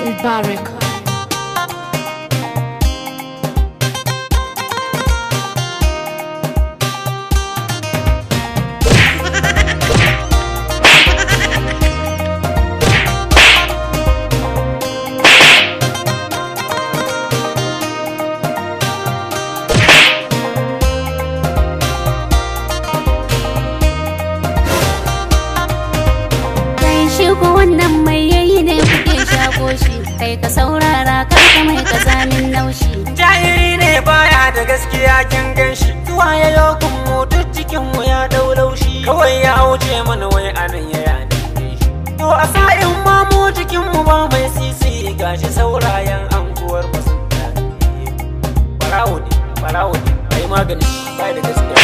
Elbarak. Kai shi ko wannan mai yayi ne kuke shago shi, kai ka saurara kar ka mai kazamin naushi. Jahiri ne baya da gaskiya kin ganshi. Zuwa ya yokun mu duk cikin mu ya dau laushi. Kawai ya wuce mana wai anan ya yana shi. To a sa'in ma mu cikin mu ba mai sisi gashi saurayen anguwar mu sun tafi. Barawo ne, barawo ne, ai magani bai da gaskiya.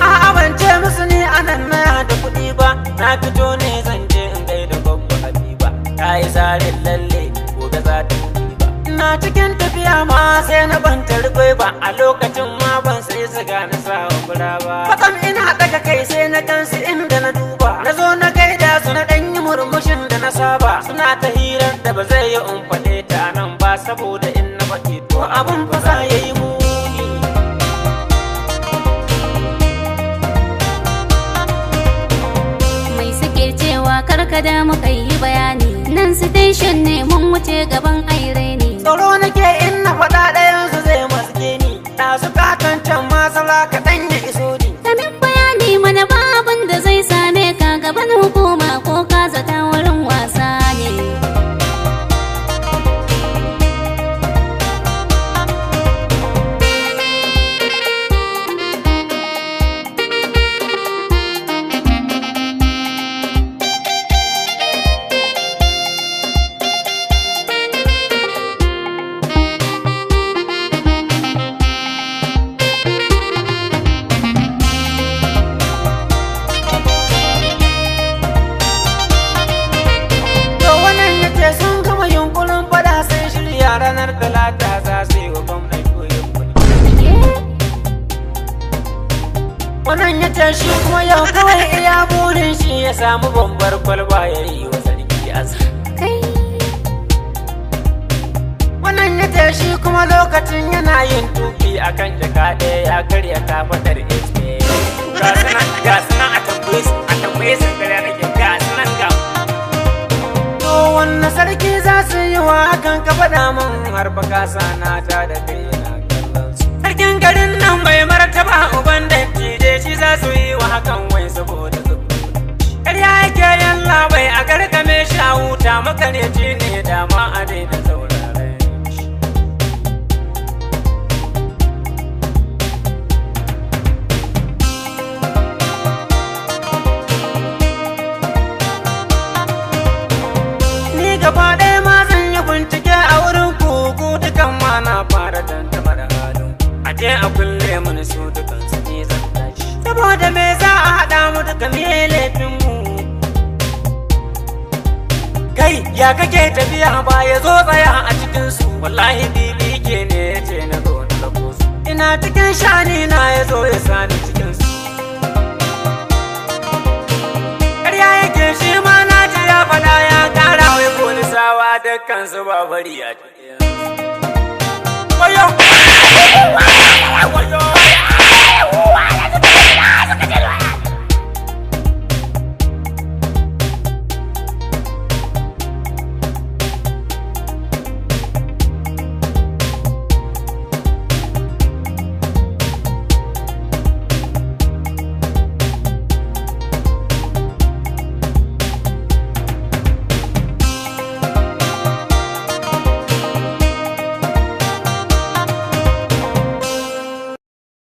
A'a ban ce musu ni anan na da kuɗi ba, na fito ne zan je in gaida gwaggo Habiba. Ta yi zarin lalle gobe za ta kuɗi ba. Ina cikin tafiya ma sai na ban tarkwai ba, a lokacin ma ban sai siga na sa wa fura ba. Kwatsam ina ɗaga kai sai na gansu inda na duba. Na zo na gaida su na ɗan yi murmushin da na saba. Suna ta hirar da ba zai yi in faɗe ta nan ba saboda in na faɗi to abun fasa ya yi muni. Mai suke cewa kar ka damu kai yi bayani, nan station ne mun wuce gaban aire ne. Tsoro nake in na faɗa ɗayansu zai maske ni. Ɗazu katon can masala kaɗan ya iso ni. Kamin bayani mana ba abin da zai same ka gaban hukuma ko ka zata wurin wasa ne. To wannan ya ce sun gama yunkurin faɗa sun shirya ranar talata za su yi wa gwamnan juyin mulki. Wannan ya ce shi kuma yau kawai iya burin shi ya samu bambar kwalba ya yi wa sarki aski. Kai. Wannan ya ce shi kuma lokacin yana yin tuki akan jaka ɗaya ya karya kafaɗar HP. Ga sunan ga sunan a tambaye su a tambaye su karya nake ga sunan ga. To wanne sarki za su yi wa hakan ka faɗa min har fa ka sana ta da kai yana kallon su. Sarkin garin nan mai martaba uban dattijai shi za su yi wa hakan wai saboda zubu. Ƙarya yake yalla bai a garkame shi a huta makaryaci ne dama a daina sauraren shi. Ni gaba ɗaya ma zan yi bincike a wurin kuku dukan ma na fara tantamar halin. A je a kulle mini su dukan su ne zan tashi. Saboda me za a haɗa mu duka me laifin mu? Kai ya kake tafiya ba ya zo tsaya a cikin su. Wallahi bibi ke ne ya ce na zo na rako su. Ina cikin shani na ya zo ya sani cikin su. Ƙarya yake shi ma na ji ya faɗa ya ƙara wai polisawa dukkan su ba bari a cikin. Wayo! Wayo!